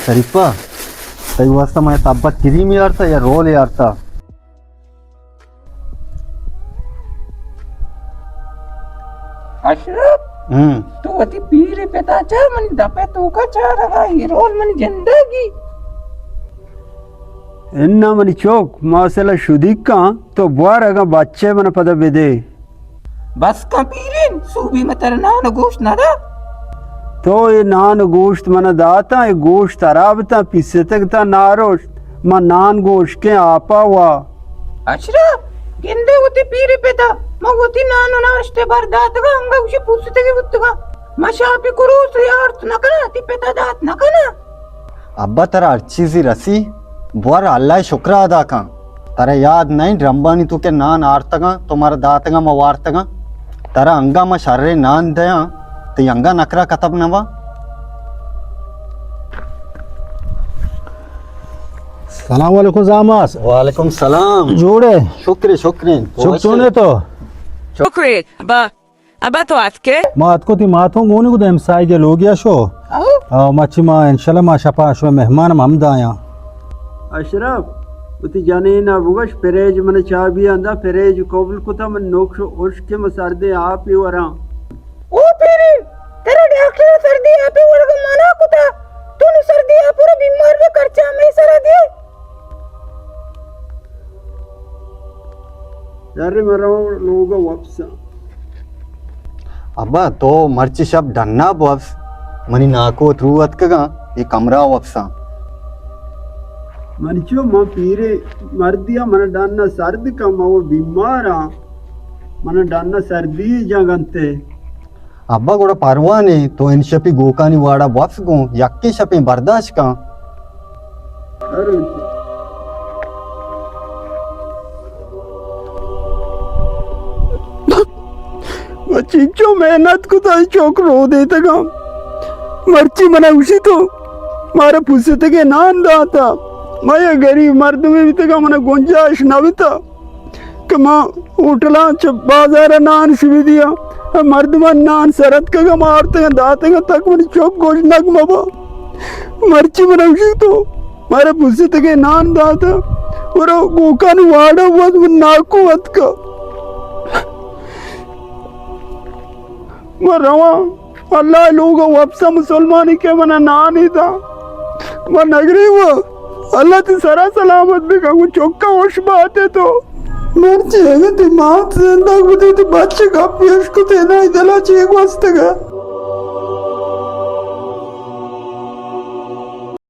شریفہ، تئی واسطہ من تبت کریم یارتا یا رول یارتا؟ اشرف، ہم۔ تو وتی پیر پتا چا منی دپے توکا چارگا، اے رول منی جندگی۔ انا منی چوک، ما سلا شدیکاں، تو بوار اگاں بچے من پدا بدے۔ بس کن پیرین، سوبی من ترا نان و گوشت ندا۔ تو اے نان و گوشت من داتاں، اے گوشت ترا بتاں، پیستگ تاں ناروشت، من نان گوشکیں آپا وا۔ اشرف، گندے وتی پیری پتا، من وتی نان و ناشتے بر داتگاں، انگا گوشی پوستگی بوتگاں۔ من شاپی کروس یارت نکناں، تی پتا دات نکناں۔ ابا ترا ہر چیزی رسی، بور اللہ شکر ادا کن۔ ترا یاد نہیں ڈرمبانی تو کہ نان آرتگاں، تو مارا داتگاں، ما وارتگاں۔ ترا انگا ما شرے نان دیاں، تی انگا نکرا کتب نوا۔ سلام علیکم زاماس۔ وعلیکم سلام۔ جوڑے؟ شکر، شکر۔ شکر تو نے تو؟ شکر۔ با ابا تو آتکے؟ ما آتکو تی ماتوں گونی گو دیم سائی جا لوگیا شو۔ او۔ او، مچی ما انشاءاللہ ما شپا شو مہمان ہم ہم دایاں۔ اشرف، وتی جنینا بگوش پریج من چابی اندا، پریج قبول کتا من نوکش و اشک ما سردے آپی وراں۔ او پیرین، ترا ڈاکٹر سردے آپی ورگا منع کتا، تو نو سردے آپورا بیمار بے کرچا میں سرا دے۔ یارے من رواں لوگ ء وپساں۔ ابا تو مرچی شپ ڈنا بوپس، منی ناکو ترو اتکگاں، اے کمرہ وپساں۔ من چو من پیرے مردیا من ڈنا سرد کن، من و بیماراں، من ڈنا سردی جاگنتے۔ ابا گڑا پرواہ نے، تو انشپی گوکانی واڑا وپس گوں، یکے شپیں برداشت کن۔ و چینچو محنت کتا، اے چوک رو دیتگاں۔ مرچی منا گوشی تو مارا پوستگے نان داتا۔ ما یک غریب مردمے بیتگاں، منا گنجائش نہ بیتا۔ کہ ما ہوٹلاں چہ بازار ء نان شبی دیاں، مردمان نان سرتکگ ء ما آرتگ ء داتگ ء تک منی چک گوشنگ مبا۔ مرچی من گوشی تو مارا پسیتگے نان دات، ورو گوکانی واڑا وت من ناکو اتکا۔ من رواں۔ اللہ ء لوگ ء وپساں مسلمانی کہ من ء نانی داں۔ من نگریب ء اللہ تی سرا سلامت بکن، گوں چکاں وش باتے تو۔ مرچی اگہ تی مات زندگ بوتی تی بچ گپ یش کتے نہ، دل ء چے گوستگ ء؟